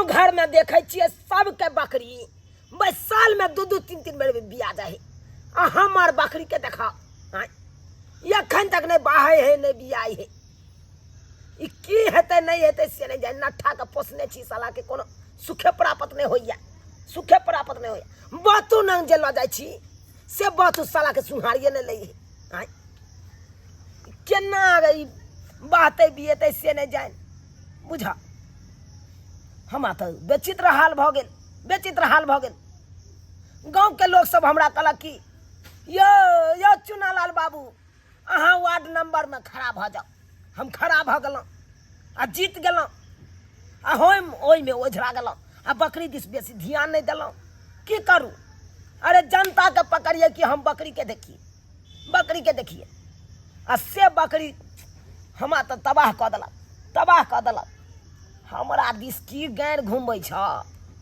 गाँव घरमे देखै छियै सबके बकरी बस सालमे दू दू तीन तीन बेर बिया जाइ है आ हमर बकरीके देखा आँय एखन तक नहि बाहै है नहि बियाइ है ई की हेतै नहि हेतै से नहि जानि नट्ठाके पोसने छी सालाके कोनो सुखे प्राप्त नहि होइए सुखे प्राप्त नहि होइए बातो नंग जे लऽ जाइ छी से बातो सालाके सुहारिए नहि लै है आँय केना ई बहतै बियेतै से नहि जानि बुझ हमरा तऽ विचित्र हाल भऽ गेल विचित्र हाल भऽ गेल गाँवके लोकसभ हमरा कहलक कि यौ यौ चुनालाल बाबू अहाँ वार्ड नम्बरमे खड़ा भऽ जाउ हम खड़ा भऽ गेलहुँ आ जीत गेलहुँ आ हम ओहिमे ओझरा गेलहुँ आ बकरी दिस बेसी ध्यान नहि देलहुँ की करू अरे जनताके पकड़िए कि हम बकरीके देखिए बकरीके देखिए आ से बकरी हमरा तऽ तबाह कऽ देलक तबाह कऽ देलक हमरा दिस की गारि घुमबै छ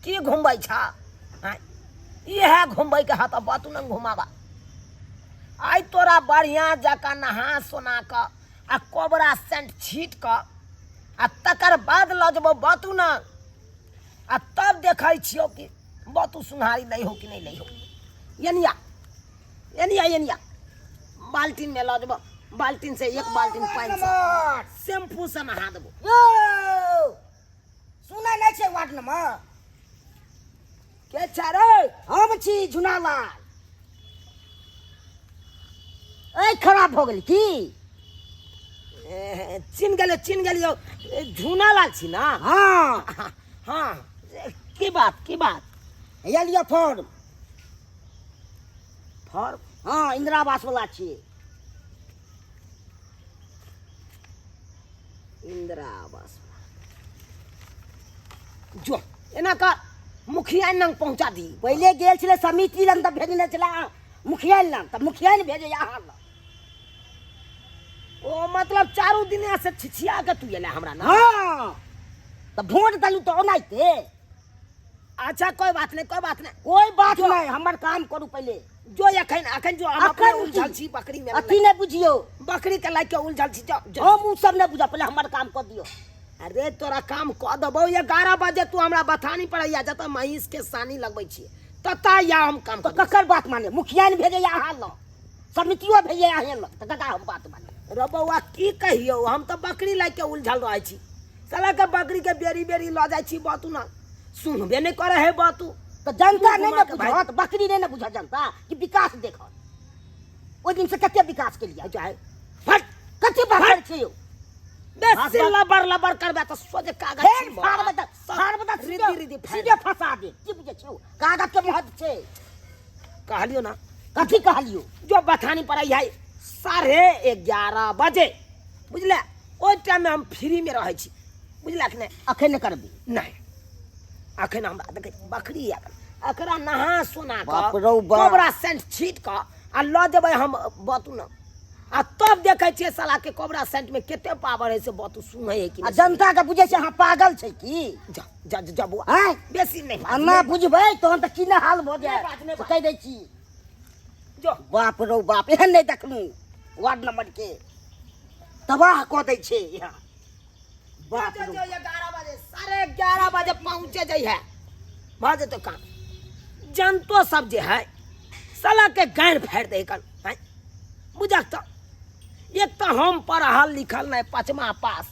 की घुमबै छ आँय इएह घुमबैके हऽ तऽ बतू ने घुमाबा आइ तोरा बढ़िआँ जकाँ नहा सोना कऽ आ कोबरा सेंट छीट कऽ आ तकर बाद लऽ जेबौ बतू ने आ तब देखै छियौ कि बतू सुनहारी लै हो कि नहि लै हो एनिया एनिया एनिया बाल्टीन में लऽ जेबो बाल्टीन से एक बाल्टीन पानि से शैम्पू से नहा देबो यौ सुनै नहि छै वार्ड नंबर के छै रे हम छी झुनालाल ऐ खराब भऽ गेल की ए, चिन्ह गेलियो चिन्ह गेलियो झूना लाल छी ना हाँ हाँ की बात की बात हैया लिअ फॉर्म फॉर्म हाँ इंदिरा आवास वाला छियै इंदिरा आवास जो एना कर मुखिया नंग पहुंचा दी पहिले गेल छलै समिति लग तऽ भेजने छलै मुखिया लग तऽ मुखिया ने भेजैया अहाँ लग ओ मतलब चारू दिना से छिछिया के तू एले हमरा ना हाँ तऽ वोट देलहुँ तऽ ओनाहिते अच्छा कोई बात नहीं कोई बात नहीं कोई बात नहीं हमर काम करू पहिले जो अखन अखन जो हम अपने अखन उलझल की? छी बकरी में अथी नहि बुझियौ बकरी के लाइक के उलझल छी जो जो। हम उ सब नहि बुझब पहिले हमर काम कऽ दियौ अरे तोरा काम कऽ देबौ 11 बजे तू हमरा बथानी पर आइया जतऽ महींस के सानी लगबै छियै ततऽ या हम काम तऽ कर ककर बात माने मुखिया ने भेजैया अहाँ लग समितियो भेजैया अहाँ लग तऽ कका हम बात माने रे बौआ की कहियौ हम तऽ बकरी लऽ के उलझल रहै छी साला के बकरी के बेरी बेरी लऽ जाइ छी बातू ना सुनबे नहि करे है बातू तऽ जनता नहि घुमा ने के भागि बुझत बकरी नहि ने बुझत जनता कि विकास देखत ओहि दिन से कते विकास केलियै जाए फट कते बाहर छै यौ बेसी लबर लबर करबे तऽ सोझे कागज फेर छीन फाड़बै तऽ सब फाड़बै तऽ रिद्धि रिद्धि फाड़ि सीधे फंसा दे की बुझै छियौ कागज के महत्व छै कहलियो ना कथी कहलियौ जो बथानी पर आई है 11:30 बजे बुझले ओहि टाइम में हम फ्री में रहै छी बुझला कि नहि अखन नहि करबै नहि अखन हमरा देखै बकरी आयल एकरा नहा सोना बाप कऽ रौ बाप। कोबरा सेंट छीट कऽ आ लऽ जेबै हम बतू न आ तब देखै छियै साला के कोबरा सेंट में कते पावर है से बतू सुनै है कि आ नहि जनता के बुझै छै अहाँ पागल छै की जा जा जा बौआ आँय बेसी नहि आ ना बुझबै तहन तऽ की ने हाल भऽ नहि बात, नहि जायत बात। कहि दै छी जो बाप रौ बाप एहन नहि देखलहुँ वार्ड नंबर के तबाह कऽ दै छै यहाँ बाप जो रौ जो 11 बजे 11:30 बजे पहुँचे जाइ है भऽ जेतौ काम जनतो सब जे है साला के गाँड़ फाड़ि दै कन आँय बुझक तऽ एक तऽ हम पढ़ल लिखल नहि पचमा पास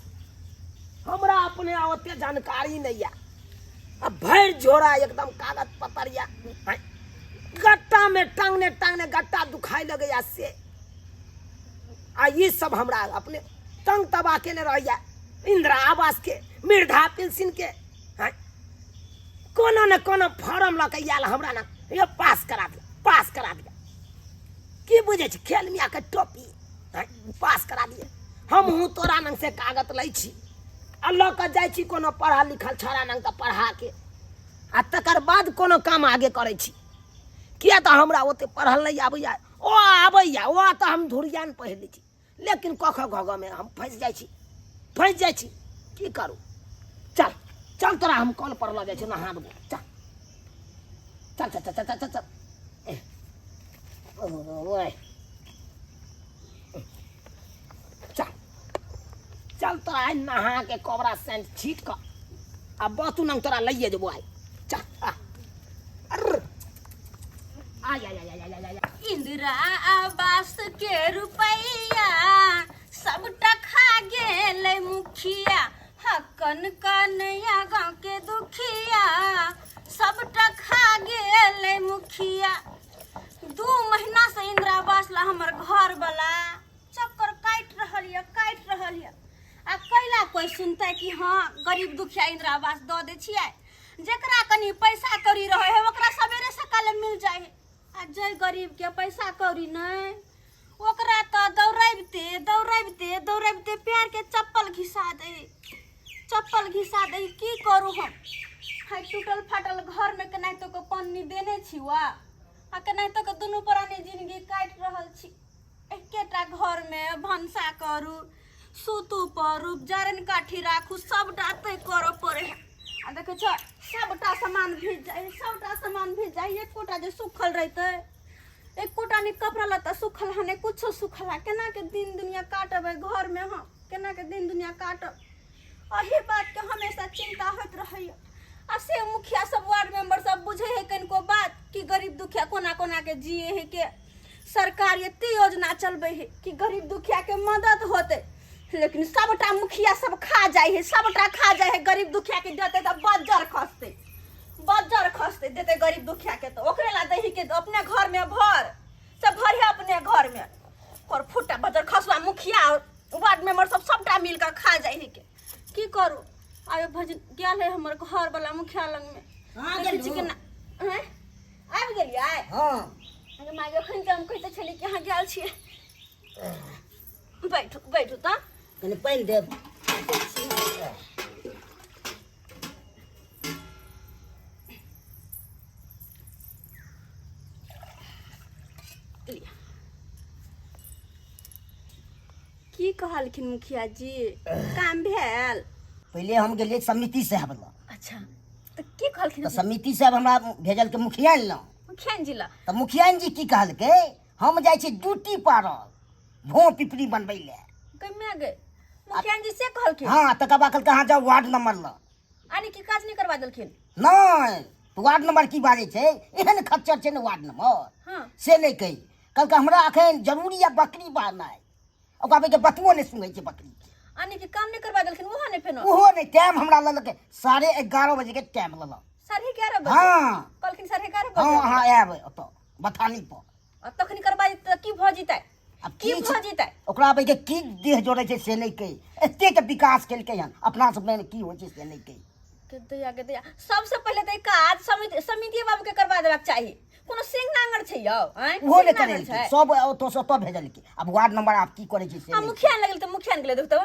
हमरा अपने ओते जानकारी नहि यऽ आ भरि झोरा एकदम कागज पत्तर यऽ आँय गट्टा में टांगने टांगने गट्टा दुखाइ लगैया से आ ई सब हमरा अपने तंग तबाह केने रहैया इंदिरा आवास के वृद्धा पेंशन के आँय कोनो ने कोनो फॉर्म लऽ के आयल हमरा ने यो पास करा दिया पास करा दिया की बुझै छी खेल मियाँ के टोपी आँय पास करा दिए हमहूँ तोरा नंग से कागज लै छी आ लऽ कऽ जाइ छी कोनो पढ़ल लिखल छौड़ा नंग तऽ पढ़ा के आ तकर बाद कोनो काम आगे करै छी किया तऽ हमरा ओते पढ़ल नहि आबैया ओ आबैया ओ तऽ हम धुरियान पढ़ि लै छी लेकिन क ख ग ग मे हम फँसि जाइ छी फँसि जाइ छी की करू चल चल तोरा हम कल पर लऽ जाइ छी नहा देबो चल चल चल चल चल चल चल ओए चल चल तोरा आइ नहा के कोबरा सेंट छीट कऽ आ बातू नंग तोरा लइए जेबो आइ चल आ अर्र आय आय आय आय आय आय इंदिरा आवास के रुपैया सबटा खा गेलै मुखिया हकन कन्हैया गाँव के दुखिया सबटा खा गेलै मुखिया 2 महीना से इंदिरा आवास ला हमर घर वाला चक्कर काटि रहल यऽ, काटि रहल यऽ। आ कैला कोइ सुनतै कि हँ गरीब दुखिया इंदिरा आवास दऽ दै छियै। जेकरा कनि पैसा कौड़ी रहै है ओकरा सवेरे सकाले मिल जाइ है, आ जे गरीब के पैसा कौड़ी नहि ओकरा तऽ दौड़बिते दौड़बिते दौड़बिते पैर के चप्पल घिसा दै, चप्पल घिसा दै। की करू हम? हाय, टूटल फाटल घर में केनाहितो के पन्नी देने छी वा आ केनाहितो के दुनू प्राणी जिंदगी काटि रहल छी। एकेटा घर में भनसा करू, सुतू परू, जरन काठी राखू, सबटा तय करऽ पड़े है। आ देखै छ, सबटा सामान भीज जाइ, सबटा सामान भीज जाइ। एकोटा जे सुखल रहितै, एकोटा नहि कपड़ा लत्ता सुखल है, नहि कुछो सुखल है। केना के दिन दुनिया काटबै घर में हम? केना के दिन दुनिया काटब? एही बात के हमेशा चिंता होइत रहैया। आ से मुखिया सब, वार्ड मेंबर सब बुझे है कनिको बात कि गरीब दुखिया कोना कोना के जिए है के? सरकार एते योजना चलबै है कि गरीब दुखिया के मदद होते, लेकिन सबटा मुखिया सब खा जाइ है, सबटा खा जाइ है। गरीब दुखिया के देते तऽ बज्जर खसते, बज्जर खसते। देते गरीब दुखिया के तऽ ओकरे ला दही के अपने घर में भर से भरे अपने घर में और फुटा बज्जर खसुआ मुखिया और वार्ड मेंबर सब सबटा मिल के खा जाइ है के। की करू? आबे भज गेल है हमर घर वाला मुखिया लग में। कहाँ देखै छी गेलू? केना आँय? आबि गेलियै? हँ। अरे माय, एखन तऽ हम कहिते छलियै कि अहाँ गेल छियै। बैठू, बैठू तऽ। कनि पानि देब। लिअ। की कहलखिन मुखिया जी? काम भेल? पहिले हम गेलियै समिति साहब लग। अच्छा, तऽ की कहलखिन? तऽ समिति साहब हमरा भेजलकै मुखिया लग। मुखिया जी लग। तऽ मुखिया जी की कहलकै, हम जाइ छी ड्यूटी पर भों पिपरी बनबै लए। कमे गए, मुखिया जी से कहलखिन? हँ, तकर बाद कहलकै अहाँ जाउ वार्ड नंबर लग। आने की काज नहि करवा देलखिन? नहि, तऽ वार्ड नंबर की बाजै छै, एहन खच्चर छै ने वार्ड नंबर। से नहि कही, कहलकै हमरा एखन जरूरी यऽ बकरी बहनाइ। ओकरा बेटे बतबो नहि सुनै छै बकरी के। आने की काम नहि करवा देलखिन? ओहो नहि फेनो? ओहो नहि। टाइम हमरा लेलकै 11:30 बजे के टाइम लेलक। 11:30 बजे? हँ। कहलखिन 11:30 बजे? हँ, अहाँ आयब ओतऽ बथानी पर। आ तखनी करवा देतै तऽ की भऽ जेतै? आब की की भऽ जेतै? ओकरा बेटे की देह जोड़ै छै से नहि कही। एतेक विकास केलकै हन, अपना सबमे की होइ छै से नहि कही। के दैया, के दैया, सबसे पहिले तऽ ई काज समिति समितिये बाबू के करवा देबाक चाही। कोनो सिंह नांगर छै यौ? आँय, ओहो नहि सिंह नांगर करेलकै। छै? सब ओतऽ से ओतऽ भेजलकै। आब वार्ड नंबर आब की करै छै से आ नहि। मुखिया लगल तऽ मुखिया गेलै देखतौ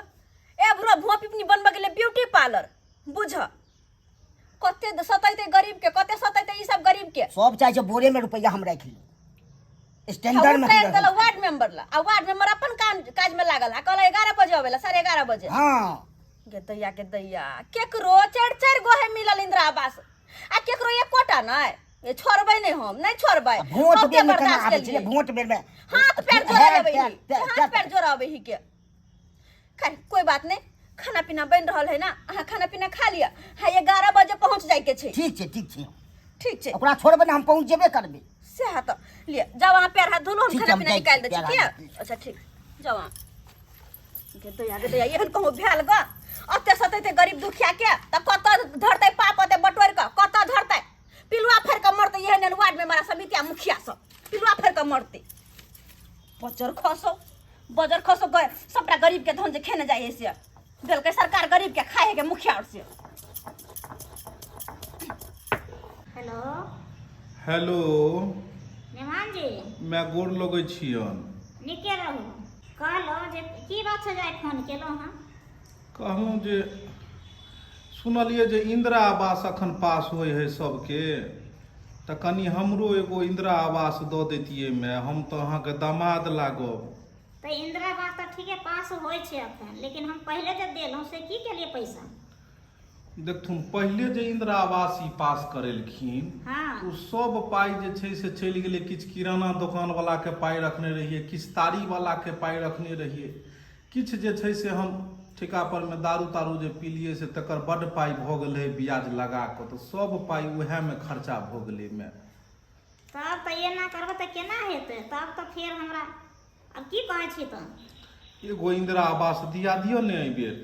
ए ब्रो भुआ पिपनी बनबऽ गेलै ब्यूटी पार्लर। बुझ कते सतैते गरीब के, कते सतैते ई सब गरीब के। सब चाहै छै बोरे में रुपैआ हम राखि ली, स्टैंडर्ड में हम उतारि देलक रहै। वार्ड मेंबर ला, आ वार्ड मेंबर अपन काम काज में लागल आ कहलक 11 बजे अबै ला, 11:30 बजे। गे दैया, के दैया, केकरो चारि चारि गो है मिलल इंदिरा आवास आ केकरो एकोटा नहि। ए, छोड़बै नहि, हम नहि छोड़बै। आ भोट बहुते बेर में केना बर्दाश्त आबै छलै? केलियै। भोट बेर में हाथ पैर जोड़ा हे, लेबै पैर, ही। पैर, हाथ पैर। पैर जोड़ाबै ही के। खैर, कोई बात नहीं, खाना पीना बनि रहल है ना, अहाँ खाना पीना खा लिअ। हाँ, 11 बजे पहुँच जाय के छै। ठीक छै, ठीक छै। ठीक छै। ओकरा छोड़बै ने, हम पहुँच जेबे करबै। सएह तऽ लिअ, जाउ अहाँ पैर हाथ धोलू, हम ठीक छै, खाना हम पीना जाइ निकालि दै छी, छी। पैर किया हाथ धो। अच्छा ठीक, जाउ अहाँ। गे दैया, गे दैया, एहन कहूँ भेल ग? ओते सतेते गरीब दुखिया के तऽ कतऽ धरतै पाप? ओते बटोरि कऽ कतऽ धरतै? पिलुआ फाड़ि कऽ मरतै एहन एहन वार्ड मेंबर आ समिति आ मुखिया सब। पिलुआ फाड़ि कऽ मरतै। बजर खसो, बजर खसो, सबटा गरीब के धन जे खेने जाइ है से देलकै सरकार गरीब के खाए के मुखिया और से। हेलो। हेलो। मेहमान जी। मैं गोर लगै छियन। नीके रहू। कहलहुँ जे की बात छै जे आइ फोन केलहुँ हँ? कहलहुँ जे सुनलियै जे इंदिरा आवास अखन पास होइ है सबके, तऽ कनि हमरो एगो इंदिरा आवास दऽ दैतियै माय, हम तऽ अहाँके दामाद लागब। तऽ इंदिरा आवास तऽ ठीके पास होइ छै अखन, लेकिन हम पहिले जे देलहुँ से की केलियै पैसा? देखथुन, पहिले जे इंदिरा आवास ई पास करेलखिन ओ सब पाइ जे छै से चलि गेलै। किछु किराना दोकान वाला के पाइ रखने रहियै, किछु तारी वाला के पाइ रखने रहियै, किछु जे छै से हम ठिका परमे दारू तारू जे पीलियै से तकर बड्ड पाइ भऽ गेल रहै ब्याज लगा कऽ, तऽ सब पाइ उएहमे खर्चा भऽ गेलै माय। तब तऽ एना करबै तऽ केना हेतै? तब तऽ फेर हमरा आब की कहै छी तऽ? एगो इंदिरा आवास दिया दिअ ने एहिबेर।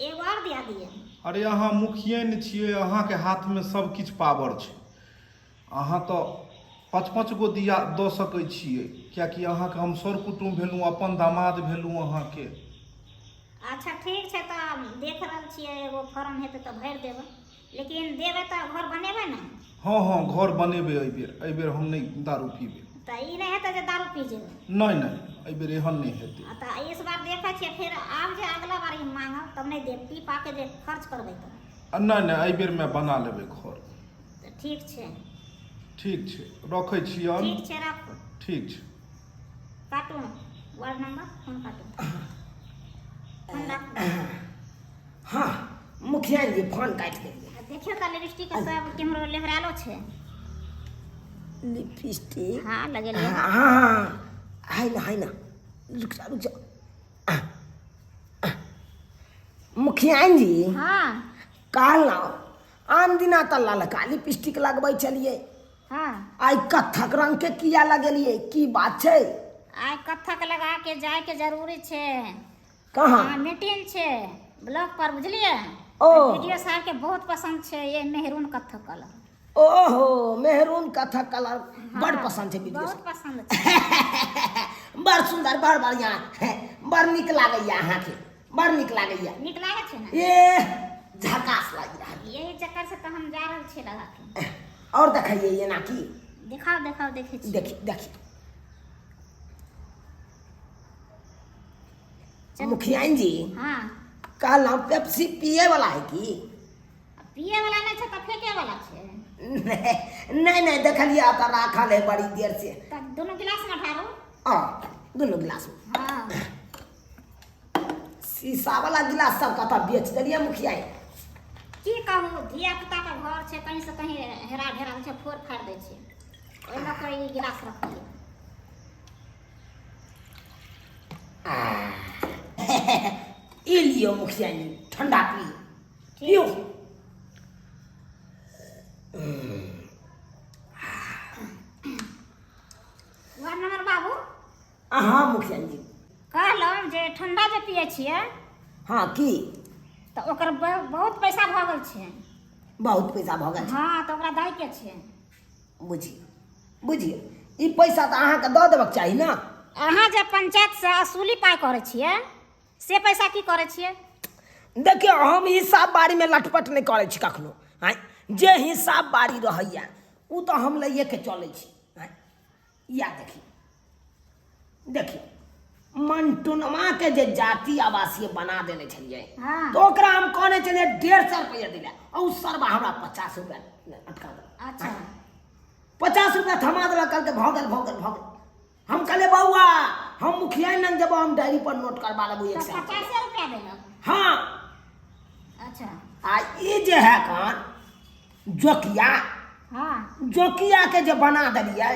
एगो आर दिया दिअ। अरे अहाँ मुखिये ने छियै, अहाँके हाथमे सब किछु पावर छै। अहाँ तऽ पाँच पाँच गो दिया दऽ सकै छियै, किएकि अहाँके हम सर कुटुम्ब भेलहुँ, अपन दामाद भेलहुँ अहाँके। अच्छा ठीक छै, तऽ देख रहल छियै, एगो फॉर्म हेतै तऽ भरि देबै, लेकिन देबै तऽ घर बनेबै ने? हँ हँ, घर बनेबै एहिबेर। एहिबेर हम नहि दारू पीबै। तऽ ई नहि हेतै जे दारू पी जेबै? नहि नहि, एहिबेर एहन नहि हेतै। आ तऽ इस बार देखै छियै, फेर आब जे अगला बार ई मांगब तब नहि देब, पी पा के जे खर्च करबै तऽ। आ नहि नहि, एहिबेरमे बना लेबै घर। तऽ ठीक छै। ठीक छै, रखै छियनि। ठीक छै, राखू। ठीक छै। काटू वार्ड नंबर, फोन काटू, फोन राखू। हाँ मुखिया जी, फोन काटि देलियै। आ देखियौ तऽ लिपस्टिक सब केम्हरो लेहरालो छै। लिपस्टिक? हाँ, लगेलियै। हाँ हाँ, है ना, है ना, रुक जा, रुक जा। मुखिया जी। हाँ। कहलहुँ आन दिना तऽ ललका लिपस्टिक लगबै छलियै। हाँ। आइ कत्थक रंग के किया लगेलियै, की बात छै? आइ कत्थक लगा के जाय के जरूरी छै। कहाँ? हाँ, मीटिंग छै ब्लॉक पर, बुझलियै? ओ। वीडियो साहब के बहुत पसंद छै ये मेहरून कत्थक कलर। ओहो, मेहरून कत्थक कलर बड़ पसंद छै वीडियो? बहुत पसंद छै। बड़ सुंदर, बड़ बढ़िया, बड़ नीक लागैया अहाँके, बड़ नीक लागैया। नीक लागै छै ने? ए झकास लागि रहल। यही चक्कर से तऽ हम जा रहल छी लगा के। और देखैयै एना की? दिखाओ दिखाओ, देखै छी। देखी देखी मुखियाइन जी। हाँ। कहलहुँ पेप्सी पिए वाला है की? पिए वाला नहि छै तऽ फेके वाला छै? नहि नहि, देखलियै तऽ राखल है बड़ी देर से। तऽ दुनू गिलास में ढारू। आ दुनू गिलास में। हाँ। शीशा वाला गिलास सब कतऽ बेच देलियै मुखिया? की कहू, धिया पुता के घर छै, कहीं से कहीं हेरा ढेरा छै, फोड़ फाड़ दै छै, ओहि लऽ कऽ ई गिलास रखलियै। ई लियौ मुखिया जी, ठंडा पियौ, पियौ। वार्ड नंबर बाबू। हाँ मुखिया जी। कहलहुँ जे ठंडा जे पियै छियै। हाँ, की? तऽ ओकर बहुत पैसा भऽ गेल छै। बहुत पैसा भऽ गेल छै? हाँ, तऽ ओकरा दै के छै। बुझियौ बुझियौ, ई पैसा तऽ अहाँके दऽ देबक चाही ने। अहाँ जे पंचायत से असूली पाइ करै छियै से पैसा की करै छियै? देखियौ, हम हिसाब बारीमे लटपट नहि करै छी कखनो। आँय, जे हिसाब बारी रहैया ओ तऽ हम लैएके चलै छी। आँय, या देखियौ देखियौ, मंटुनमा के जे जाति आवासीय बना देने छलियै हाँ। तऽ ओकरा हम कहने छलियै 150 रुपया दिला, आ उ सरबा हमरा 50 रुपया अटका देलक। अच्छा। 50 रुपया थमा देलक, कहलकै भऽ गेल, भऽ गेल, भऽ गेल। हम कहलियै बौआ, हम मुखिया लग जेबो, हम डायरी पर नोट करबा लेबो एक तऽ सए। 50 रुपया देलक? हाँ। अच्छा। आ ई जे है कान जोकिया। हाँ। जोकिया के जे बना देलियै,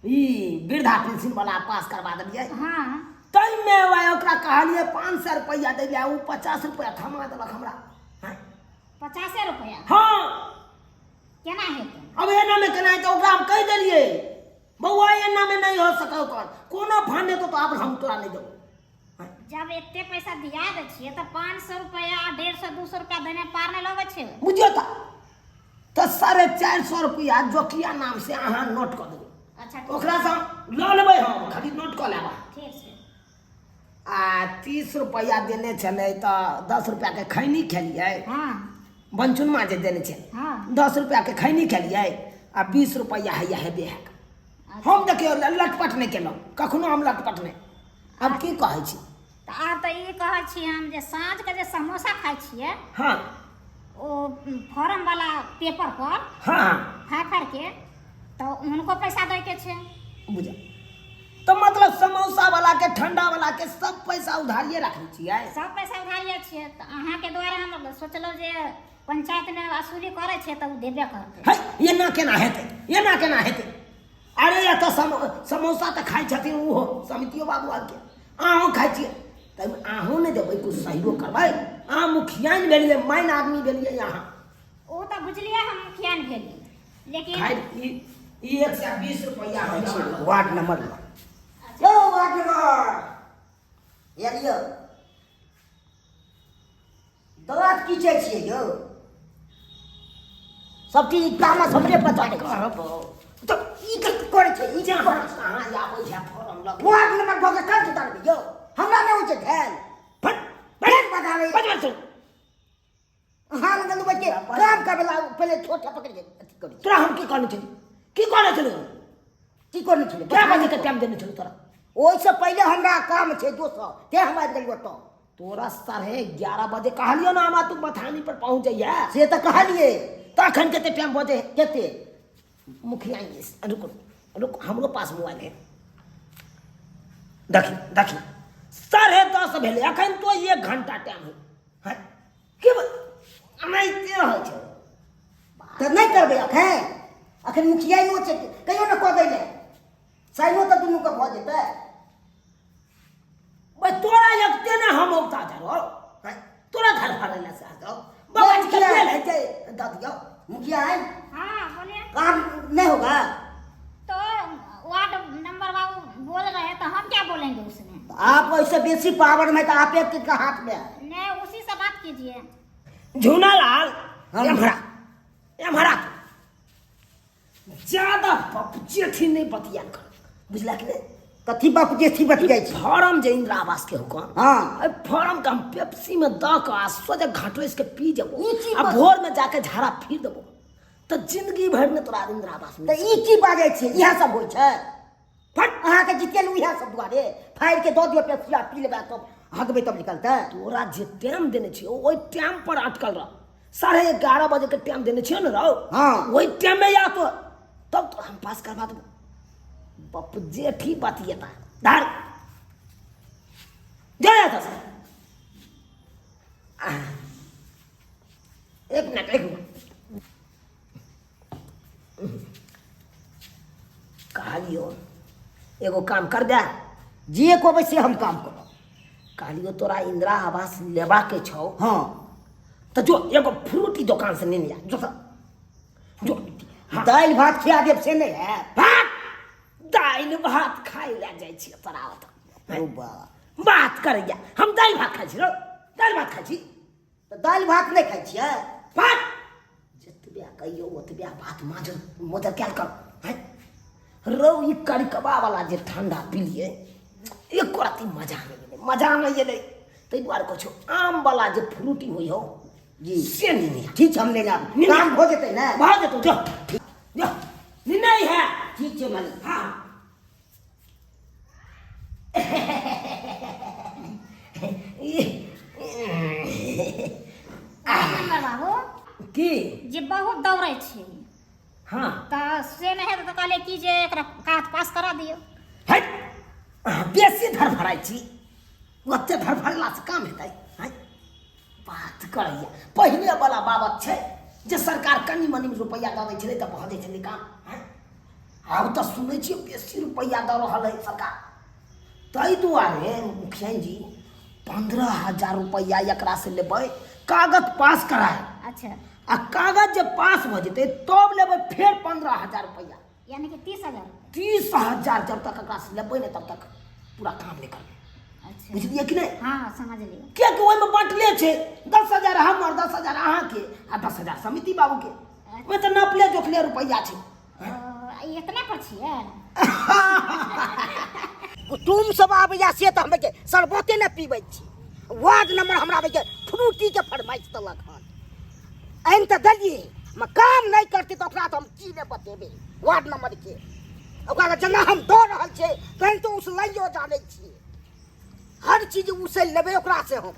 ई वृद्धा पेंशन वाला पास करवा देलियै। हाँ। ताहिमे वएह ओकरा कहलियै 500 रुपैआ दै लए, ओ 50 रुपैआ थमा देलक हमरा। हँ? 50 रुपैआ? हाँ। केना हेतै? अब एनामे केना हेतै? ओकरा हम कहि देलियै, बौआ, एनामे नहि हो सकै, ओकर कोनो फान हेतौ तऽ आब हम तोरा नहि देबौ। जब एते पैसा दिया दै छियै तऽ 500 रुपैआ, 150, 200 रुपैआ देने पार नहि लगै छै। बुझियौ तऽ 450 रुपैआ जोकिया नाम से अहाँ नोट कऽ देबै। अच्छा, ठीक। ओकरासँ लऽ लेबै हम, खाली नोट कऽ लेब। ठीक छै। आ 30 रुपैआ देने छलै तऽ 10 रुपैआके खैनी खेलियै। हाँ। बनचुनमा जे देने छै। हाँ। 10 रुपैआके खैनी खेलियै आ 20 रुपैआ हैया हेबे है। हम देखियौ, लटपट नहि केलहुँ कखनो, हम लटपट नहि। आब की कहै छी? तऽ आब तऽ ई कहै छी हम जे साँझके जे समोसा खाइ छियै। हाँ। ओ फॉर्म वाला पेपर पर। हाँ। फाड़ फाड़ के तऽ हुनको पैसा दै के छै। बुझ तऽ मतलब समोसा वाला के, ठंडा वाला के सब पैसा उधारिये राखै छियै? सब पैसा उधारिये छियै, तऽ अहाँके द्वारा हम सोचलहुँ जे पंचायतमे वसूली करै छै तऽ ओ देबे करतै। है, एना केना हेतै? एना केना हेतै? अरे एतऽ समोसा तऽ खाइ छथिन ओहो समितियो बाबू आरके, अहूँ खाइ छियै। ताहिमे अहूँ नहि देबै किछु सहयोग करबै अहाँ मुखियाइन भेलियै माइन आदमी भेलियै अहाँ ओ तऽ बुझलियै हम मुखियान भेलियै लेकिन खैर ई ई 120 रुपैआ हम जमा करब। वार्ड नंबर लऽ यौ वार्ड नंबर या लियौ दाँत कीचै छियै यौ सब चीज तामस हमरे पर चढ़ै छै। करब तऽ ई की करै छै ई की जहाँ करै छै तहाँ आबै छै फॉर्म लऽ वार्ड नंबर भऽ के कल उतारबै यौ हमरा नहि होइ छै भेल फट फेर बजाबै बजबै तू अहाँ लग लुबै के काम करबै ला पहिले छोटा पकड़ के अथी करै तोरा हम की कहने छली की कहने छली की कहने छलै कए बजे के टाइम देने छली तोरा ओहिसँ पहिले हमरा काम छै दोसर तें हम आबि गेलियै ओतऽ तोरा 11:30 बजे कहलियौ ने हमरा तू बथानी पर पहुँच जइहे से तऽ कहलियै तऽ अखन कते टाइम बजे कते मुखिया रुको रुको हमरो पास मोबाइल है देखी देखी 10:30 भेलै अखन तो 1 घंटा टाइम है हैं? के एनाहिते होइ छै तऽ नहि करबै अखन अखन मुखिया छै कहियो ने कऽ दै लए साइनो तऽ दुनूके भऽ जेतै भाई तोरा लगते ना हम औता जा तोरा घर भरे ला से जाओ बाबा जी के मुखिया। पेल है जे दऽ दियौ मुखिया है हाँ बोलिए काम नहीं होगा तो वार्ड नंबर बाबू बोल रहे हैं तो हम क्या बोलेंगे उसमें तो आप ऐसे बेसी पावर में तो आप एक के हाथ में है नहीं उसी से बात कीजिए झूना लाल हाँ। एम्हरा एम्हरा ज्यादा बप जेठी नहीं बतिया कर बुझला कि नहीं कथी बाप जेठी बतियाइ छी फॉर्म जे इंदिरा आवास के हुकम हाँ। एहि फॉर्म के हम पेप्सी में दऽ कऽ आ सोझे घटोसि के पी जेबो ई की आ बात? भोर में जाके झाड़ा फिर देबो तऽ जिंदगी भरि में तोरा इंदिरा आवास तऽ मिल ई की बाजै छियै इएह सब होइ छै फट अहाँके जितेलहुँ इएह सब दुआरे फाड़ि के दऽ दियौ पेप्सी आ पी लेबै तब हगबै तब निकलतै तोरा जे टाइम देने छियौ ओहि टाइम पर अटकल रह 11:30 बजे के टाइम देने छियौ ने रौ हाँ। ओहि टाइम में या तो तब तो हम पास करवा देबो बप जेठी बतियेता धार जा जा सर एक मिनट एक मिनट कहलियो एगो काम कर दे जे कहबै से हम काम करब कहलियो तोरा इंदिरा आवास लेबाके छौ हाँ तऽ जो एगो फ्रूटी दोकान से नेने आ जो तऽ जो हाँ। दालि भात खिया देब से नहि हैत भात दालि भात खाइ लए जाइ छियै तोरा ओतऽ ओ बा बात करैया हम दालि भात खाइ छी रौ दालि भात खाइ छी तऽ दालि भात नहि खाइ छियै भात जतबे कहियौ ओतबे बात माजर मोजर कयल कर हैं रौ ई करिकबा वाला जे ठंडा पीलियै एको रत्ती मजा नहि एलै मजा नहि एलै ताहि दुआरे कहै छौ आम वाला जे फ्रूटी होइ हौ जी से नहि नहि ठीक छै हम नहि जायब काम भऽ जेतै ने भऽ जेतौ जो जो नहि है ठीक छै मालिक हाँ नंबर बाबू की जे बहुत दौड़ै छै हाँ तऽ से नहि हेतै तऽ कहलियै कि जे एकरा कागज पास करा दियौ हट अहाँ बेसी धड़फड़ाइ छी ओते धड़फड़ेलासँ काम हेतै हँ बात करैया पहिले वाला बाबत छै जे सरकार कनि मनि रुपैआ दऽ दै छलै तऽ भऽ जाइ छलै काम हँ आब तऽ सुनै छियै बेसी रुपैआ दऽ रहल है सरकार ताहि दुआरे मुखिया जी 15,000 रुपैआ एकरासँ लेबै कागज पास कराय अच्छा आ कागज जे पास भऽ जेतै तब लेबै फेर 15,000 रुपैआ यानी कि 30,000 रुपया 30,000 जब तक एकरासँ लेबै नहि तब तक पूरा काम नहि करबै अच्छा बुझलियै कि नहि हाँ समझलियै किएकि ओहिमे बाँटले छै 10,000 हमर 10,000 अहाँके आ 10,000 समिति बाबूके ओहिमे तऽ नपले जोखले रुपैआ छै ओ, ई एतने पर छियै कुटुम सब आबैया से तऽ हमे शरबते नहि पीबै छी वार्ड नंबर हमरा आबैके फ्रूटीके फरमाइश देलक हन आनि तऽ देलियै हम काम नहि करतै तऽ ओकरा तऽ हम की नहि बतेबै वार्ड नंबरके ओकरा जेना हम दऽ रहल छियै तहन तऽ उसलैयो जानै छियै हर चीज उसलि लेबै ओकरासँ हम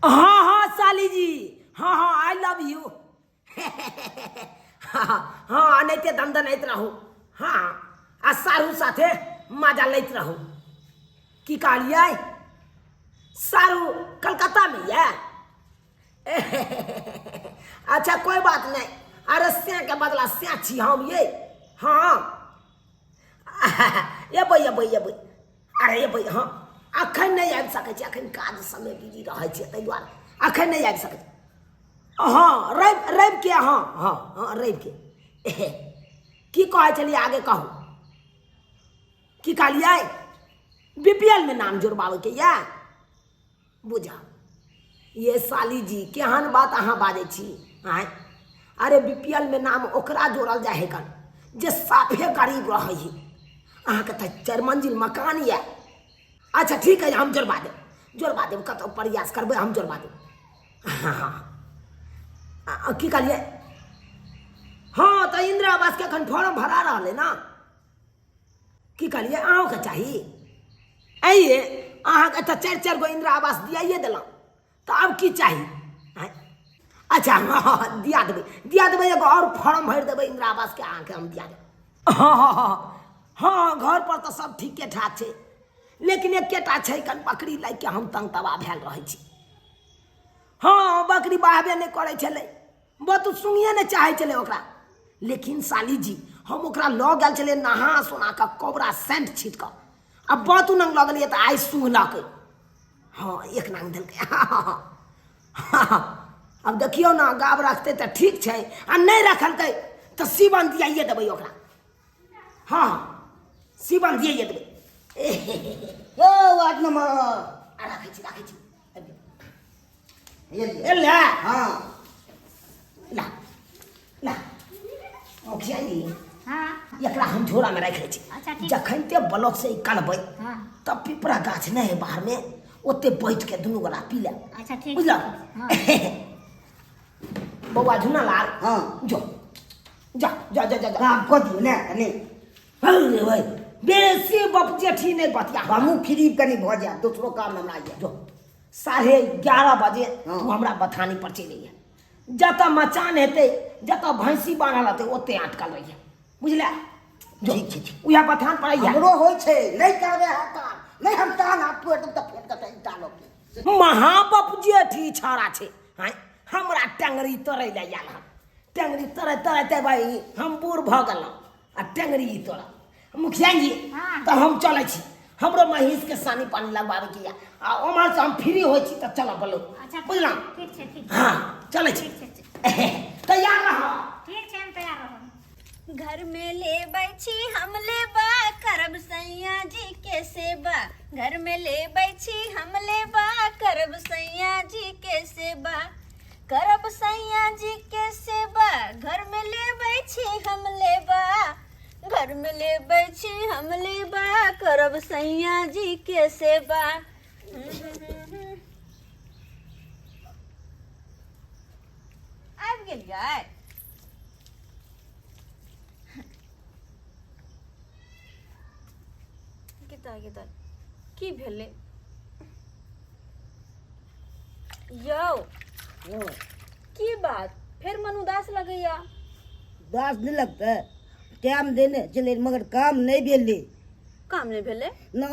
हाँ हाँ साली जी हाँ हाँ I love you हाँ हाँ एनाहिते दनदनाइत रहू हाँ आ सारू साथे मजा लैत रहू की कहलियै सारू कलकत्तामे यऽ अच्छा कोई बात नहीं अरे से के बदला से छी हम ये हाँ एबै एबै एबै अरे एबै हाँ अखन नहि आबि सकै छी, अखन काज सबमे बिजी रहै छियै, ताहि दुआरे अखन नहि आबि सकै छी। हँ, रवि रविके, हँ हँ हँ, रविके। की कहै छलियै आगे कहू, की कहलियै? बी पी एल मे नाम जोड़बाबैके यऽ। बुझा ये साली जी, केहन बात अहाँ बाजै छी? आँय, अरे बी पी एल मे नाम ओकरा जोड़ल जाइ है कन जे साफे गरीब रहै है। अहाँके तऽ चारि मंजिल मकान यऽ। अच्छा ठीक है, हम जोड़बा देब, जोड़बा देब, कतहु प्रयास करबै, हम जोड़बा देब। हँ हँ, की कहलियै? हँ, तऽ इंदिरा आवासके एखन फॉर्म भरा रहल है ने। की कहलियै? अहूँके चाही? आइए, अहाँके तऽ चारि चारि गो इंदिरा आवास दियाइए देलहुँ, तऽ आब की चाही? आँय? अच्छा हँ हँ हँ, दिया देबै, दिया देबै, एगो आओर फॉर्म भरि देबै इंदिरा आवासके, अहाँके हम दिया देबै। हँ हँ हँ हँ, घर पर तऽ सब ठीके ठाक छै, लेकिन एकेटा छै कन बकरी लए के हम तंग तबाह भेल रहै छी। हँ, बकरी बहबे नहि करै छलै, बतू सुनिए नहि चाहै छलै ओकरा। लेकिन साली जी, हम ओकरा लऽ गेल छलियै नहा सोना कऽ, कोबरा सेंट छीट कऽ आ बतू नंग लऽ गेलियै तऽ आइ सुंघलकै। हँ, एक नांग देलकै। आब देखियौ ने, गाब रखतै तऽ ठीक छै आ नहि रखलकै तऽ सीवन दियाइए देबै ओकरा। हँ, सीवन दियाइए देबै। यौ वार्ड नंबर, राखै छी, राखै छी। एलियै। एलै? हँ। ला ला मुखिया जी। हाँ। एकरा हम झोरा में राखि लै छी। अच्छा, ठीक। जखन ते ब्लॉक से निकलबै हाँ। तब पिपरा गाछ नहि है बाहर में, ओते बैठ के दुनू गोला पी लेब। अच्छा ठीक। बुझलक? हाँ। बौआ झुना लाल। हाँ। जो जा जा जा जा जा। काम कऽ दियौ ने कनि। अरे भाई, बेसी बप जेठी नहि बतिया। हमहूँ फ्री कनि भऽ जायब, दोसरो काम हमरा यऽ। जो, 11:30 बजे। हाँ। तू हमरा बथानी पर चलि अइहे, जतऽ मचान हेतै, जतऽ भैंसी बान्हल हेतै, ओते अटकल रहिहे, बुझले? जो। ठीक छै, ठीक। उएह बथान पर अइहे। हमरो होइ छै, नहि करबै अहाँ काम, नहि हम टांग हाथ तोड़ि देब तऽ फेर कतऽ ईटा लऽ के। महाबप जेठी छाड़ा छै। आँय, हमरा टेंगरी तोड़ै लए आयल हन। टेंगरी तोड़ै तोड़ैते भाई हम बूढ़ भऽ गेलहुँ आ टेंगरी ई तोड़ा। मुखिया जी। हाँ। तऽ हम चलै छी, हमरो महींस के सानी पानी लगवावे के या आ उम्हर से हम फ्री होइ छी तऽ चलब बोलो। अच्छा। बुझलहुँ? ठीक छै, ठीक छै। हाँ, चलै छी। ठीक छै, ठीक। तैयार रह। ठीक छै, हम तैयार रहब। घर में लेबै छी हम लेबा, करब सैया जी के सेवा। घर में लेबै छी हम लेबा, करब सैया जी के सेवा, करब सैया जी के सेवा। घर में लेबै छी हम लेबा, घर में लेबै छी हम लेबा, करब सैया जी के सेवा। आबि गेलियै? गीता गीता, की भेलै यौ? की बात, फेर मन उदास लगैया? उदास नहि लगतै? टाइम देने छलै मगर काम नहि भेलै। काम नहि भेलै? न।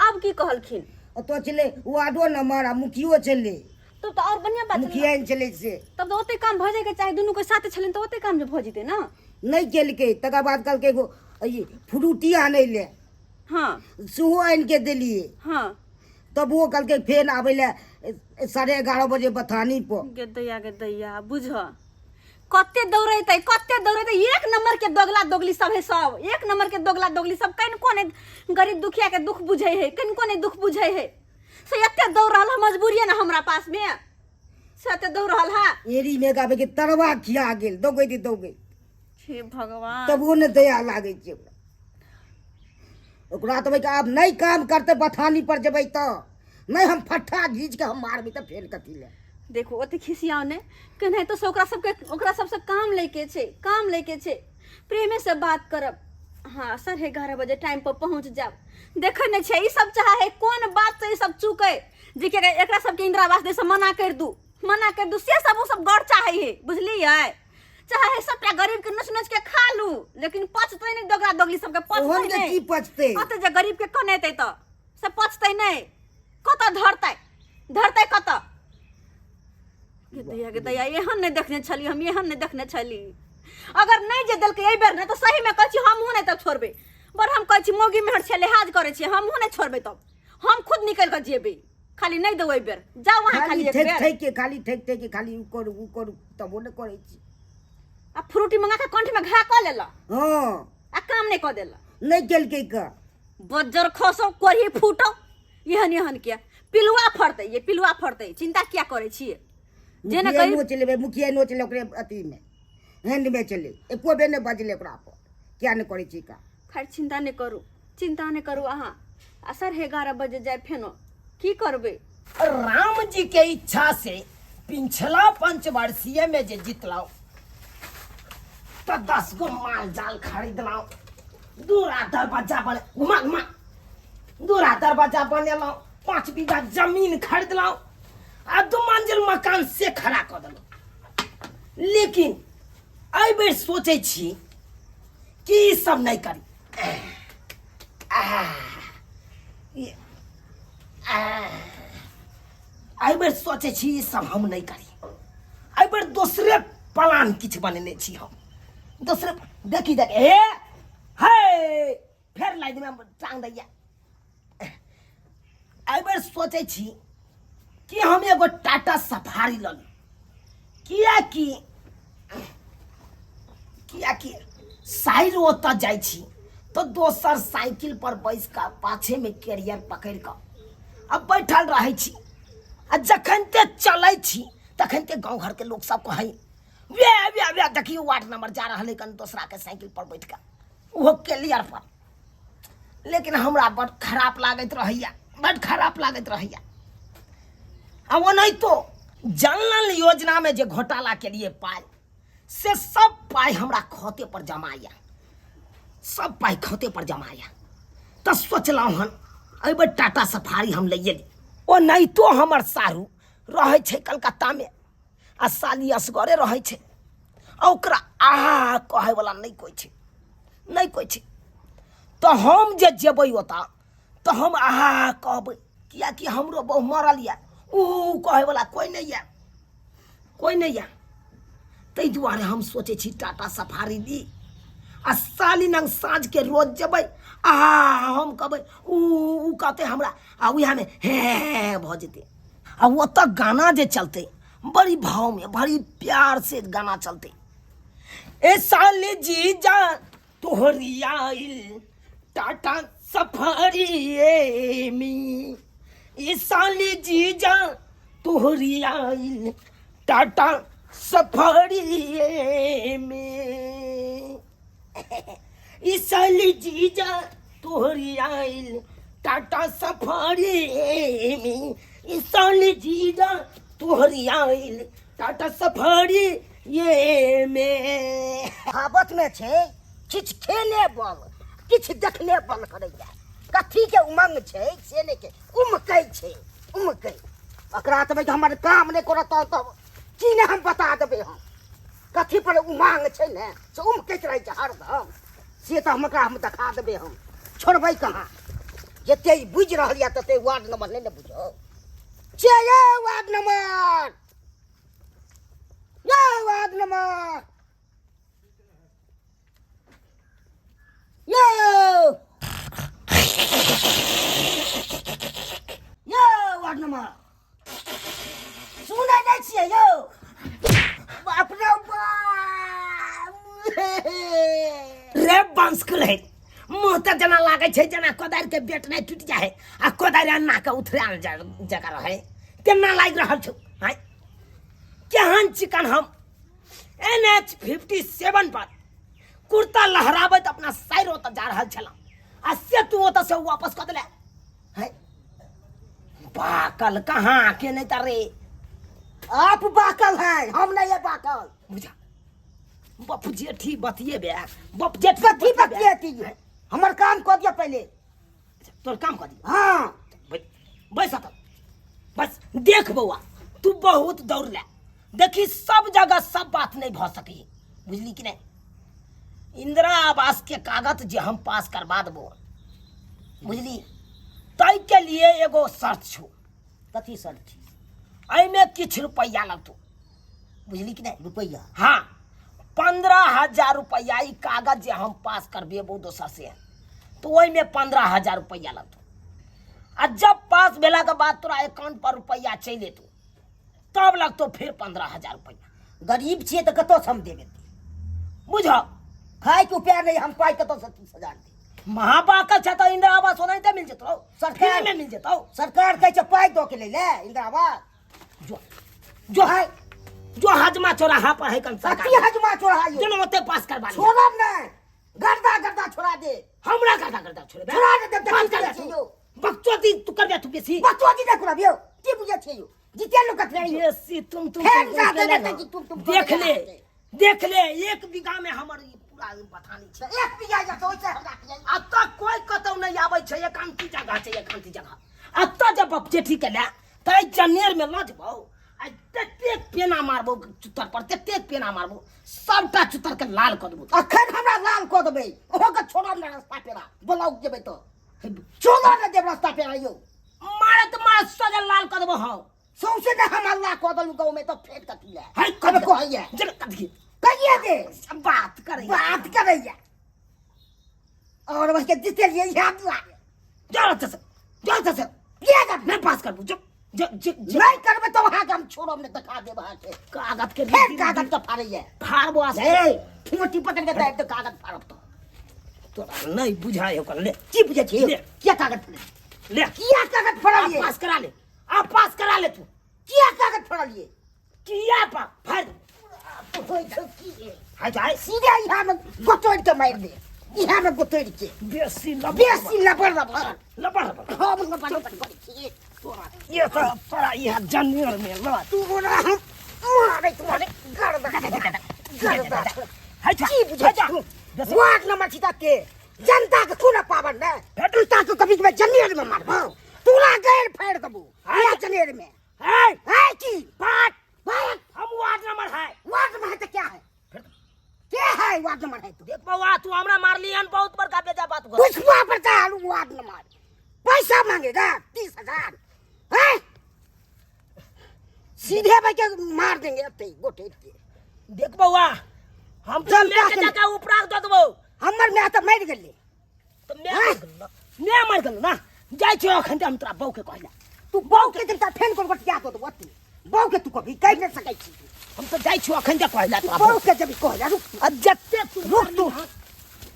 आब की कहलखिन? ओतऽ छलै वार्डो नंबर आ मुखियो छलै। तब तऽ आओर बढ़िआँ बात छलै। मुखिया छलै से। तब तऽ ओते काम भऽ जाइके चाही, दुनू के साथे छलनि तऽ ओते काम जे भऽ जेतै ने। नहि केलकै। तकर बाद कहलकै एगो ई फ्रूटी आनै लए। सेहो आनि के देलियै। तब ओ कहलकै फेर आबै लए 11:30 बजे बथानी पर। गे दैया, गे दैया, बुझ कते दौड़ेतै, कते दौड़ेतै। एक नंबर के दोगला दोगली सब है सब, एक नंबर के दोगला दोगली सब। कनिको नहि गरीब दुखिया के दुख बुझै है, कनिको नहि दुख बुझै है। से एते दौड़ रहल है, मजबूरी है ना हमरा पास में, से एते दौड़ रहल है। एरी में गाबे के तरवा खिया गेल दौगैत दौगैत। हे भगवान। तब ओ नहि दया लागै छै ओकरा। ओकरा तऽ भाइ आब नहि काम करतै, बथानी पर जेबै तऽ नहि हम फट्ठा घीच के हम मारबै तऽ फेर कथी लए। देखो, ओते खिसियाओ ने, केनाहितो से ओकरा सबके, ओकरा सबसे काम लैके छै, काम लैके छै। प्रेमे से बात करब। हाँ, 11:30 बजे टाइम पर पहुंच जाब। देखे नहीं छै ई सब चाहे है कोन बात से ई सब चूकै जे कि एकरा सबके इंदिरा आवास दे से मना कर दू, मना कर दू, से सब ओ सब गौर चाहे है, बुझलियै? चाहे है सबटा गरीब के नोच नोच के खा लू, लेकिन पचतै नहीं दोगला दोगली सबके, पचतै ओहन के नहीं। की पचतै? कतऽ जे गरीब के कनेतै तऽ से पचतै नहीं, कतऽ धरतै, धरतै कतऽ? गे दैया, गे दैया, एहन नहि देखने छली हम, एहन नहि देखने छली। अगर नहि जे देलकै एहि बेर ने तऽ सही में कहै छी हमहूँ नहि तब छोड़बै। बड़ हम कहै छी मौगी मेहर छै, लिहाज करै छियै, हमहूँ नहि छोड़बै तब, हम खुद निकल के जेबै खाली नहि देबै एहि बेर जाउ अहाँ खाली खाली एक ठेक बेर ठेक के खाली ठेक ठेक के खाली उ करू उ करू तबो नहि करै छी आ फ्रूटी मंगा के कंठ में घा कऽ लेलक हँ आ काम नहि कऽ देलक नहि केलकै का बज्जर खसौ कोढ़ी फूटौ एहन एहन के पिलुआ फड़तै ये पिलुआ फड़तै चिंता किया करै छियै जे ने मुखिया कही नोच लेबै मुखिया नोच ले ओकरे अथीमे हैंडमे चले एको बेर नहि बजलै ओकरा पर किया नहि करै छी का खैर चिंता नहि करू चिंता नहि करू अहाँ आ 11:30 बजे जाय फेनो की करबै राम जी के इच्छा से पिछला पंचवर्षीय में जे जितलहुँ तो 10 गो माल जाल खरीदलहुँ दूरा दरवाजा बने घुमा घुमा दूरा दरवाजा बनेलहुँ 5 बीघा जमीन खरीदलहुँ आ 2 मंजिल मकान से खड़ा कऽ देलहुँ लेकिन एहि बेर सोचै छी कि ई सब नहि करी एहि बेर सोचै छी ई सब हम नहि करी एहि बेर दोसरे प्लान किछु बनेने छी हम दोसरे देखी देख हे हे फेर लाइनमे टांग दैया एहि बेर सोचै छी कि हम एगो टाटा सफारी लऽ ली किएकि किएकि साइड ओतऽ जाइ छी तऽ दोसर साइकिल पर बैस कऽ पाछेमे कैरियर पकड़ि कऽ आ बैठल रहै छी आ जखन ते चलै छी तखन ते गाँव घरके लोक सब कहै वे वे वे देखियौ वार्ड नंबर जा रहल है कन दोसराके साइकिल पर बैठ कऽ ओहो कैरियर पर लेकिन हमरा बड खराब लागैत रहैया बड खराब लागैत रहैया आ ओनाहितो जल नल योजना में जे घोटाला के लिए पाइ से सब पाइ हमरा खाते पर जमा यऽ सब पाइ खाते पर जमा यऽ तऽ सोचलहुँ हन एहि बेर टाटा सफारी हम लैए ली ओनाहितो हमर साढ़ू रहै छै कलकत्तामे आ साली असगरे रहै छै आ ओकरा आहा कहैवला नहि कोइ छै नहि कोइ छै तऽ हम जे जेबै ओतऽ तऽ हम आहा कहबै किएकि हमरो बहु मरल यऽ ऊ कहैवला कोइ नहि यऽ कोइ नहि यऽ ताहि दुआरे हम सोचै छी टाटा सफारी ली आ साली नंग साँझके रोज जेबै आ हम कहबै ऊ ऊ कहतै हमरा आ उएहमे हे हे भऽ जेतै आ ओतऽ गाना जे चलतै बड़ी भावमे बड़ी प्यार से गाना चलतै ए साली जीजा तोहरी आइल टाटा सफारी ए मी ए साली जीजा तोहरी आइल टाटा सफारी ए मी ई साली जीजा तोहरी आइल टाटा सफारी में ई साली जीजा तोहरी आइल टाटा सफारी ये में कहावत में छै किछु खेने बल किछु देखने बल करैया कथी के उमंग छै से नहि के उमकै छै उमकै ओकरा तऽ हमर काम नहि करत तब की नहि हम बता देबै हम कथी पर उमांग छै ने से उमकैत रहै छै हरदम से तऽ हम ओकरा हम देखा देबै हम छोड़बै कहाँ जते ई बुझि रहल यऽ तते वार्ड नंबर नहि ने बुझौ से ये वार्ड नंबर ये वार्ड नंबर यो यो वार्ड नंबर सुनै नहि छियै यौ बाप रे बाप रे बंस रहे मुँह तऽ जेना लागै छै जेना कोदारि के बेट नहि टूटि जाइ है आ कोदारि अन्ना के उथरायल जगह रहै तेना लागि रहल छौ आँय केहन चिकन हम एन एच 57 पर कुर्ता लहराबैत अपना साइर ओतऽ जा रहल छलहुँ आ से तू ओतऽ से वापस कऽ देले है बाकल कहाँ के नहीं तर रे आप बाकल है हम नहीं है बाकल बुझा बप जेठी बतिये बे बप जेठी कथी बतियेती हमर काम कऽ दिअ पहिले तोर काम कऽ दियौ हाँ बैस अतऽ बस देख बौआ तू बहुत दौड़ ले देखी सब जगह सब बात नहीं भऽ सकी बुझली कि नहीं इंदिरा आवास के कागज जे हम पास करवा देबो बुझली ताहि के लिए एगो शर्त छौ कथी शर्त छै एहिमे किछु रुपैआ लगतौ बुझली कि नहीं रुपैआ हाँ 15,000 रुपैआ ई कागज जे हम पास करबेबो दोसर से तो ओहिमे 15,000 रुपैआ लगतौ आ जब पास भेला के बाद तोरा अकाउंट पर रुपैआ चलि एतौ तब लगतौ फिर 15,000 रुपैआ। गरीब छियै तऽ कतऽसँ हम देबै? बुझ खायके उपाय नहि, हम पाइ कतऽसँ 30,000 देब? महापाकल छै तऽ इंदिरा आवास ओनाहिते मिल जेतौ, सरकार फ्री में मिल जेतौ। सरकार कहै छै पाइ दऽ के लै ले इंदिरा आवास। जो जो है जो हजमा चौराहा पर है कन सरकार कथी हजमा चौराहा यौ? दुनू ओते पास करबा लिअ। छोड़ब नहि, गर्दा गर्दा छोड़ा दे। हमरा गर्दा गर्दा छोड़बे? छोड़ा दे, देब बंद तऽ कर की यौ? बकचोदी तू करबे तू बेसी बकचोदी नहि करब यौ, की बुझै छियै यौ? जीते लोक कथी यौ? बेसी तुम तुम फेर तुम जा तुम देने केले तऽ तुम तुम देख तुम ले तुम देख ले, 1 बीघा में हमर ई पूरा बथानी छै। 1 बीघा जे छै ओइसे हमरा के आ तऽ कोई कतौ नहि आबै छै, एकांती जगह छै, एकांती जगह। आ तऽ जब बपजेठी के ले तऽ एहि जनेर में लऽ जेबौ आ ततेक पेना मारबौ चुत्तर पर, ततेक पेना मारबौ सबटा चुत्तर के लाल कऽ देबौ। अखन हमरा लाल कऽ देबै, अहाँके छोड़ब ने रास्ता पेरा, ब्लॉक जेबै तऽ छोड़ब ने देब रास्ता पेरा यौ। मारत मारत सजल लाल कऽ देबौ। हँ सौंसे ने हम हल्ला कऽ देलहुँ गाँव में तऽ फेर कथी लए? है कब कहैया जब कथी कहिए दे बात करैया, बात करैया और वही के जीते लिए यहाँ दुआरे। जा से जा से किया करबै? नहि पास करबू जो जो जो जो नहि करबै तऽ अहाँके हम छोड़ब नहि, देखा देब अहाँके। कागज के फेर कागज तऽ फाड़ैया। फाड़बो आ ए ठोटी पकड़ के दाबि दे कागज फाड़ब तऽ तोरा नहि बुझाय ओकर। ले की बुझै छियै? ले। किया कागज फाड़ै? ले किया कागज फाड़लियै? आ पास करा ले, आ पास करा ले तू। किया कागज फाड़लियै? किया पा फाड़ होइ छौ की? हाय जाय सीधे यहाँ में गोतोड़ के मारि दे, यहाँ में गोतोड़ के। बेसी लबड़ बेसी लबड़ लबड़ लबड़ लबड़। हम लबड़ लबड़ करै छियै तोरा ये तो तोरा यहाँ जनेर में ल तू बोला हम मारै तुम्हारे गर्दा गर्दा। हाय जा की बुझै जा तू? वार्ड नंबर छी के जनता के कोना पावर ने जनता के कभी में जनेर में मारबो, तोरा गैर फाड़ देबो या जनेर में। है है की बात बात हम वार्ड नंबर है। वार्ड नंबर है तो क्या है? क्या है वार्ड नंबर है तो? देख बउआ तू हमरा मारली हन बहुत बड़का बेजा बात हो। पुष्पा पर का हालू वार्ड नंबर पैसा मांगेगा 30,000 है, सीधे भाई के मार देंगे अते गोटे के। देख बउआ हम तो जनता लेके के- जाके ऊपरा दऽ देबौ। हमर माय तऽ मरि गेलै। तऽ माय मरि गेल ना, माय मरि गेल ना। जाइ छियौ अखन तऽ हम तोरा बहू के कहला। तू बहू के जनता फेन कोन गोटिया दऽ देबौ अते। बहू के तू कभी कहि नहि सकै छी। हम तऽ जाइ छियौ अखन तऽ कहला तोरा बहू के जब कहला रुक आ जते तू रुक तू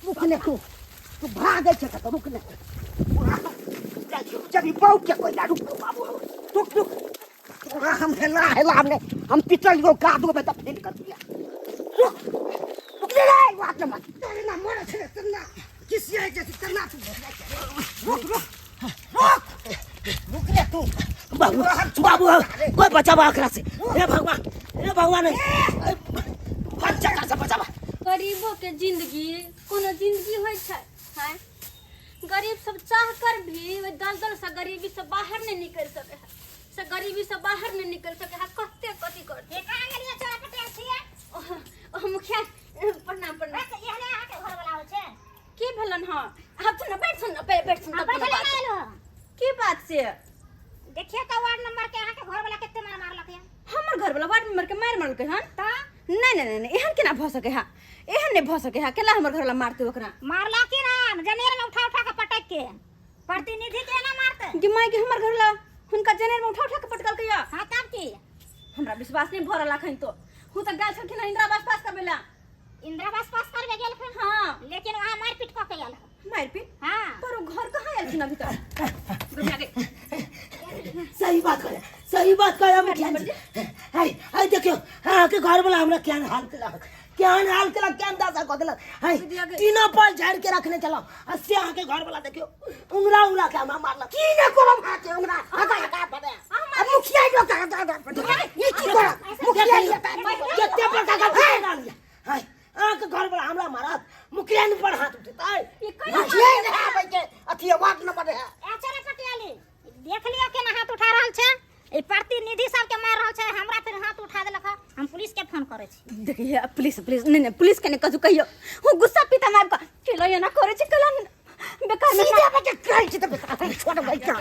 रुक ने तू तू भागै छै कतऽ रुक ने जाइ छियौ जब बहू के कहला रुक बाबू रुक रुक तोरा हम हेला हेला हमने हम पिटल गो कादो में तऽ फेन कर दिया। रुक रुक ले रे बात न मत तोरे ना मरे छै तना किसी है जैसे तना तू रुक रुक रुक रुक ले तू। बाबू बाबू कोई बचावा एकरा से, हे भगवान हे भगवान बच्चा का से बचावा। गरीबो के जिंदगी कोनो जिंदगी होइ छै हैं? गरीब सब चाह कर भी ओहि दलदल से गरीबी से बाहर नहीं निकल सके है, से गरीबी से बाहर नहीं निकल सके है। कते कथी करते के कहाँ गेलियै चोरा पटेल छियै? ओह, ओह, मुखिया प्रणाम प्रणाम। बस एहने अहाँके घरवला होइ छै? की भेलन हँ? आब तो न बैठ सुन न बैठ सुन हाँ, तब कोनो बैठले बात। नहि एलहो। की बात से? देखियौ तऽ वार्ड नंबर के अहाँके घरवला कते मार मारलक यऽ। हमर घरवला वार्ड मेंबर के मारि मारलकै हन? तऽ नहीं नहीं नहीं एहन केना भऽ सकै है, एहन नहीं भऽ सकै है। केला हमर घरवला मारतै ओकरा? मारला की ना जनेर में उठा उठा के पटक के प्रतिनिधि के ना मारते। गे माय गे, हमर घरवला हुनका जनेर में उठा उठा के पटकलकै या? हाँ तब की। हमरा विश्वास नहीं भऽ रहल अखन तो। हूँ तऽ गेल छलखिन हन इंदिरा आवास पास करबै ला। इंदिरा आवास पास करबे गेलखिन? हाँ। लेकिन वहाँ मारपीट कऽ के आयल हन। मारपीट? हाँ। पर ओ घर कहाँ आयल अभी तक? रुपया के सही बात करे, सही बात करे मुखिया जी। हाय हाय देखियो हाँ के घर वाला हमरा केहन हाल केलक, केहन हाल केलक, केहन दशा कऽ देलक। हाय तीनों पल झाड़ के रखने चलो आ से अहाँ के घर वाला देखियो उंगरा उंगरा के हमरा मारलक। की ने करब अहाँके उंगरा हगा हगा बने आ मुखिया जो का का का ई की करब मुखिया जी का कते बड़का गलती कर लिया। हाय अहाँ के घर वाला हमरा मारत, मुखिया पर हाथ उठेतै। ई केना मुखिया ने आबै के अथी वार्ड नंबर है। ए चोरा पटियाली देख लियो केना हाथ उठा रहल छै, ई प्रतिनिधि सब के मार रहल छै, हमरा फिर हाथ उठा देलक। हम पुलिस के फोन करै छी। देखिए पुलिस पुलिस नहीं नहीं पुलिस के नहीं कछु कहियो। हूँ गुस्सा पीता मार का केला एना करै छै, केला बेकार में सीधे बच्चे कहै छी तऽ बेकार छोड़ भाई का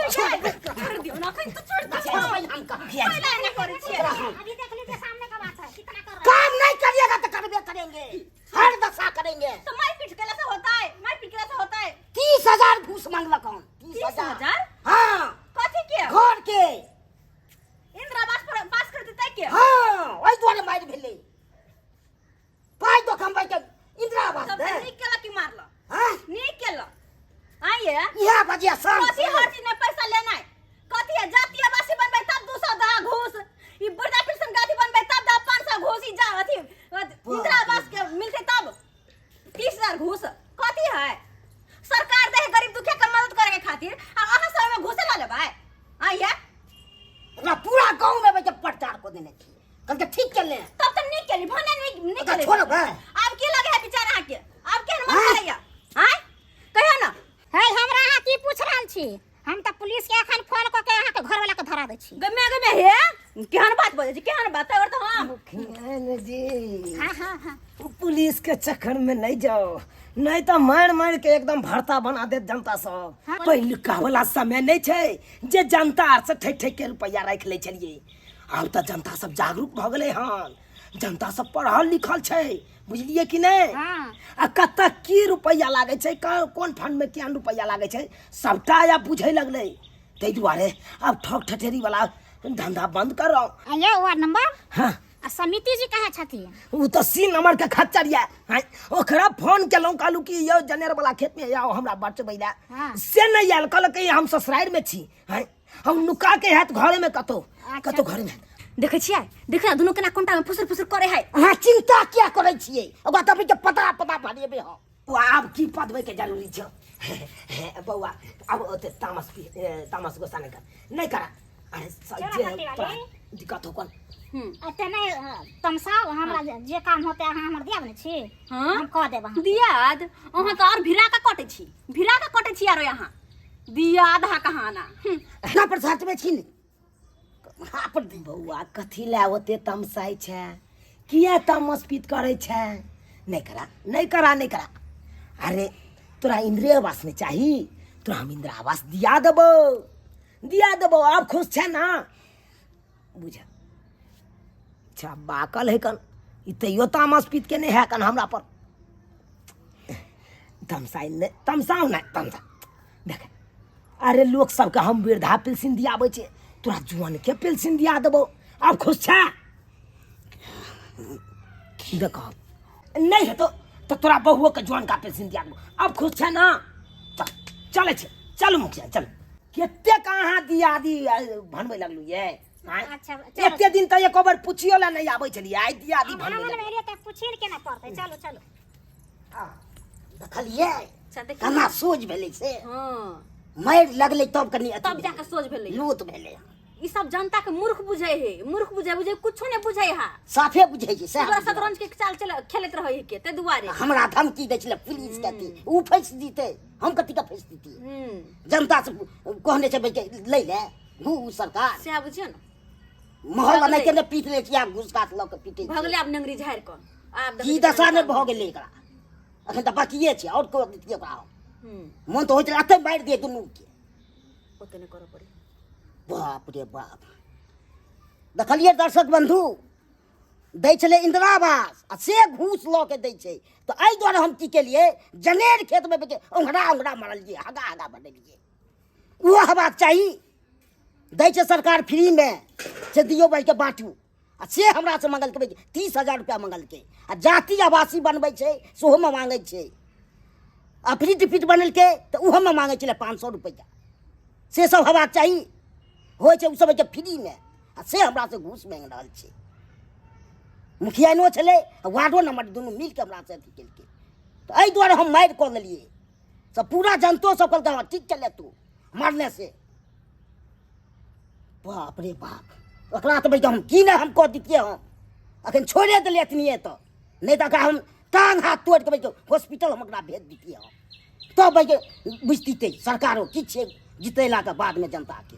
छोड़ दियो ना अखन तो छोड़ दियो। हम कहा केला एना करै छै। अभी देख लीजिए सामने का बात है कितना कर रहा है। काम नहीं करिएगा तो करबे करेंगे, हर दशा करेंगे। तो मारपीट केला से होता है, मारपीट केला से होता है। 30,000 घूस मांगलक हन। 30,000? इएह बजिया शान कथी हर चीज में पैसा लेनाइ कथी है जातीय आवासीय बनबै तब 200 दा घूस ई वृद्धा पेंशन गादी बनबै तब दा 500 घूस ई जा अथी इंदिरा आवास के मिलते तब 30,000 घूस कथी है सरकार दे है गरीब दुखिया के मदद करे के खातिर आ अहाँ सब में घूसे ला लेबै आइए हमरा पूरा गाँव में बच्चा प्रचार को देने छियै कहलकै ठीक केले तब तऽ नीक केली भने नीक नीक ओकरा केली छोड़ब, हैं? आब की लगे है बेचारा अहाँके आब केहन मन हैं? करैया आँय कहियो ना हे हमरा अहाँ की पूछ रहल छी हम तऽ पुलिस के एखन फोन कऽ के अहाँके घरवाला के धरा दै छी गमे गमे हे केहन बात बजै छी केहन बात और तऽ हम मुखिया जी हाँ हाँ हाँ पुलिस के चक्कर में नहीं जाओ नहीं तो मार मार के एकदम भरता बना देत जनता सब हाँ। पहिलुका वाला समय नहीं छै जे जनता आर से ठेक ठेक के रुपया राखि लै छलियै आब तऽ जनता सब जागरूक भऽ गेलै हन जनता सब पढ़ल लिखल छै बुझलियै कि नहि हाँ। आ कतऽ की रुपैआ लागै छै कोन फंड में केहन रुपैआ लागै छै सबटा आब बुझै लगलै ताहि दुआरे आब ठक ठठेरी वाला धंधा बंद करो आ ये वार्ड नंबर हाँ आ समिति जी कहाँ छथिन ओ तऽ सी नंबर के खच्चर यऽ आँय, ओकरा फोन केलहुँ कहलहुँ कि यौ जनेर वाला खेत में आउ हमरा बचबै लए हाँ। से नहि आयल कहलक कि हम ससुरारि में छी आँय, हम नुका के हैत घरे में कतौ अच्छा। कतौ घरे में देखै छियै देख ना दुनू केना कोनटा में फुसुर फुसुर करे है अहाँ चिंता किया करै छियै ओकरा तऽ के पता पता भरेबै हम ओ आब की पदबै के जरूरी छौ बौआ आब ओते तामस पी तामस गुस्सा नहि कर नहि करा अरे चलो, जे खट्टी वाली। तोरा दिक्कत हो कोन एते नहि तमसाउ हमरा जे काम होतै अहाँ हमर दिया ने छी हाँ? हम कऽ देब अहाँके। दियाद अहाँ तऽ और भिड़ा के कटै छी भिड़ा के कटै छी आरो यहाँ दियाद हा कहाना हमरा पर साथ में छी ने कहाँ पर दी बौआ कथी लए ओते तमसाइ छै किया तामस पीत करै छै नहि करा नहि करा नहि करा अरे तोरा इंदिरे आवास नहि चाही तोरा हम इंदिरा आवास दिया देबौ दिया देबौ आब खुश छै ना बुझ अच्छा बाकल है कन ई तैयो तामस पीत के नहि है कन हमरा पर तमसाइ नहि तमसाउ नहि तमसा देख अरे लोक सबके हम वृद्धा पेंशन दियाबै छै तोरा जुआनके पेंशन दिया देबौ आब खुश छै देखो नहि हेतौ तऽ तोरा बहुओके जुआनका पेंशन दिया देबौ आब खुश छै ना चल चलै छै चलू मुखिया चल कतेक अहाँ दियादी बनबै लगलू ये आँय? अच्छा, चलो। एते दिन तऽ एको बेर पुछियो लए नहि आबै छलियै आइ दियादी हम बनबै आंगन लगलू में एलियै तऽ पुछिए ने केना पड़तै चलू चलू देखलियै अच्छा देखियौ केना सोझ भेलै से हाँ मारि लगलै तब कनि अथी तब जाके सोझ भेलै लोत भेलै ई सब जनता के मूर्ख बुझै है मूर्ख बुझै बुझै कुछो नहि बुझै है साफे बुझै छै सएह तोरा शतरंज के चाल चल खेलैत रहै है के ताहि दुआरे हमरा धमकी दै छलै पुलिस के अथी ओ फँसि जीतै हम कथी के फँसि जीतियै जनता से कहने छै भाई लै ले घूस सरकार सएह बुझियौ ने महल बनाइके ने पीट लै छियै आब घूस घास लऽ कऽ पीटै भऽ गेलै आब नंगरी झाड़ि कऽ आब देखै की छियै दशा केना नहि भऽ गेलै एकरा अखन तऽ बाकिए छै आओर कऽ दितियै ओकरा हम। हूँ मन तऽ होइत रहै एतहि मारि दियै दुनूके ओते नहि करऽ पड़ै बाप रे बाप देखलियै दर्शक बन्धु दै छलै इन्दिरा आवास आ से घूस लऽ के दै छै तऽ एहि दुआरे हम की केलियै जनेर खेतमे बेचे ओंघरा ओंघरा मारलियै हगा हगा बनेलियै ओहो हेबाक चाही दै छै सरकार फ्रीमे से दियौ भाइके बाँटू आ से हमरासँ मङ्गलकै 30,000 रुपैआ मङ्गलकै आ जाति आवासी बनबै छै सेहोमे माँगै छै आ फ्री टिफिट बनेलकै तऽ ओहोमे माँगै छलै 500 रुपैआ से सब हेबाक चाही होइ छै ओसभ होइ छै फ्रीमे आ से हमरासँ घूस माँगि रहल छै मुखियाइनो छलै आ वार्डो नंबर दुनू मिलके हमरासँ अथी केलकै तऽ एहि दुआरे हम मारि कऽ लेलियै सब पूरा जनतो सब कहलकै हँ ठीक चले तू मारने से बाप रे बाप ओकरा तऽ बैठ हम की नहि हम कऽ दितियै हम अखन छोड़े देलियै एतनिए तऽ नहि तऽ ओकरा हम टांग हाथ तोड़ि कऽ बैठ हॉस्पिटल हम ओकरा भेज दितियै हम तब बैठ बुझतितै सरकारो की छै जितेलाके बादमे जनताके